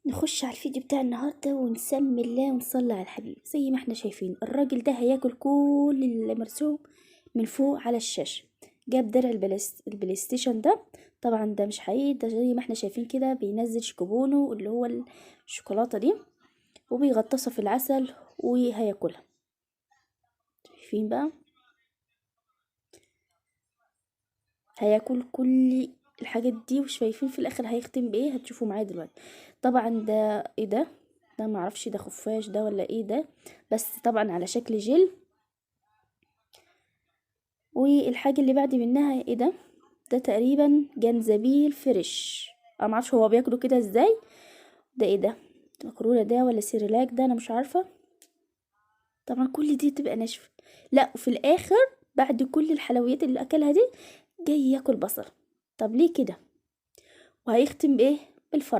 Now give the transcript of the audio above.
نخش على الفيديو بتاع النهارده ونسمي الله ونصلي على الحبيب. زي ما احنا شايفين الراجل ده هياكل كل اللي مرسوم من فوق على الشاشة. جاب درع البلاي ستيشن ده، طبعا ده مش حقيقي، ده زي ما احنا شايفين كده بينزل شوكوبونو اللي هو الشوكولاتة دي وبيغطسها في العسل وهياكلها. شايفين بقى هياكل كل الحاجات دي، وشايفين في الاخر هيختم بايه؟ هتشوفوا معايا دلوقتي. طبعا ده ايه ده؟ ده معرفش ده خفاش ده ولا ايه ده، بس طبعا على شكل جل. والحاجة اللي بعد منها ايه ده؟ ده تقريبا جنزبيل fresh، انا معرفش هو بياكله كده ازاي. ده ايه ده؟ مكرونة ده ولا سيريلاك ده؟ انا مش عارفة. طبعا كل دي تبقى ناشفة. لا وفي الاخر بعد كل الحلويات اللي اكلها دي جاي ياكل بصل. طب ليه كده؟ وهيختم بايه؟ بالفرح.